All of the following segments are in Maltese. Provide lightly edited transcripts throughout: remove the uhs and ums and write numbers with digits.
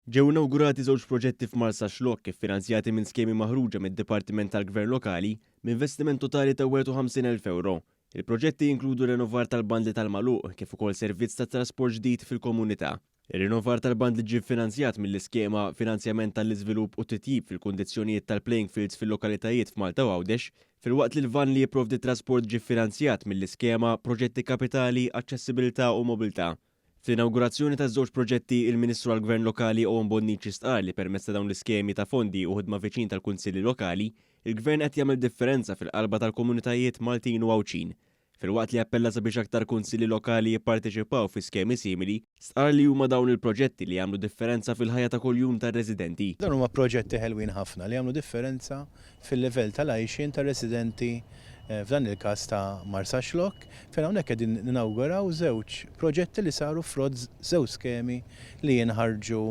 Ġew inawgurati żewġ proġetti f'Marsaxlokk iffinanzjati minn skemi maħruġa mid-Dipartiment tal-Gvern Lokali b'investiment totali ta' 51,000 ewro. Il-proġetti jinkludu renovar tal-bandli tal-magħluq kif ukoll servizz ta' trasport ġdid fil-komunità. Ir-rinnovar tal-bandli ġie ffinanzjat mill-iskema Finanzjament għall-Iżvilupp u Titjib fil-Kundizzjonijiet tal-Playing Fields fil-Lokalitajiet f'Malta u Għawdex, filwaqt li l-vann li jipprovdi trasport ġie ffinanzjat mill-iskema Proġetti Kapitali, Aċċessibilità u Mobilità. Fl-inawgurazzjoni taż-żewġ proġetti, il-Ministru għall-Gvern Lokali Owen Bonnici stqarr li permezz ta' dawn l-iskemi ta' fondi u ħidma viċin tal-Kunsilli Lokali, il-Gvern qed jagħmel differenza fil-qalba tal-komunitajiet Maltin u Għawdxin. Filwaqt li appella sabiex aktar Kunsilli Lokali jipparteċipaw fi skemi simili, stqarr li huma dawn il-proġetti li jagħmlu differenza fil-ħajja ta' kuljum tar-residenti. Dawn huma proġetti ħelwin ħafna li jagħmlu differenza fil-livell tal-għajxien tar-residenti f'dan il-każ ta' Marsaxlokk, fejn hawnhekk qegħdin ninawguraw żewġ proġetti li saru frott żewġ skemi li jinħarġu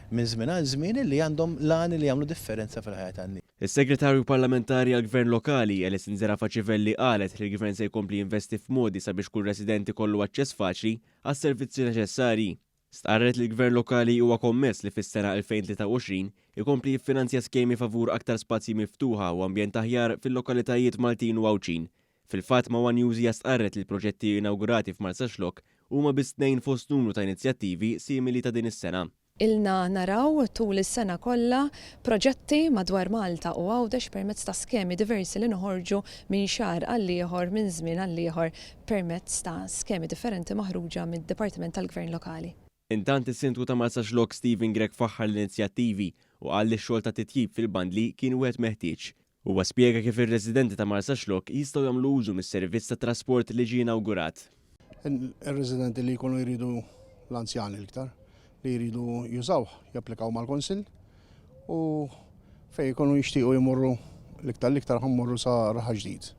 minn żmien għal żmien li għandhom l-għan li jagħmlu differenza fil-ħajja tan-nies. Is-Segretarju Parlamentari għall-Gvern Lokali, Alison Zerafa Civelli qalet li l-Gvern se jkompli jinvesti f'modi sabiex kull resident ikollu aċċess faċli għas-servizzi neċessarji. Stqarret li l-Gvern Lokali huwa kommess li fis-sena 2023 ikompli jiffinanzja skemi favur aktar spazji miftuħa u ambjent aħjar fil-lokalitajiet Maltin u Għawdxin. Fil-fatt, ma' one News hija stqarret li l-proġetti inawgurati f'Marsaxlokk huma biss tnejn fost numru ta' inizjattivi simili ta' din is-sena. Ilna naraw tul is-sena kollha proġetti madwar Malta u Għawdex permezz ta' skemi diversi li noħorġu minn xahar għall-ieħor, minn żmien għall-ieħor permezz ta' skemi differenti maħruġa mid-Dipartiment tal-Gvern Lokali. Intant is-Sindku ta' Marsaxlokk Stephen Grech faħħar l-inizjattivi u qal li x-xogħol ta' titjib fil-bandli kien wieħed meħtieġ. Huwa spjega kif ir-residenti ta' Marsaxlokk jistgħu jagħmlu użu mis-servizz ta' trasport li ġie inawgurat. Ir-residenti li jkunu jridu l-anzjani l-iktar li jridu jużawh japplikaw mal-Kunsill u fejn jkunu jixtiequ jmorru l-iktar l-iktar ħa mmorru sa Raħal Ġdid.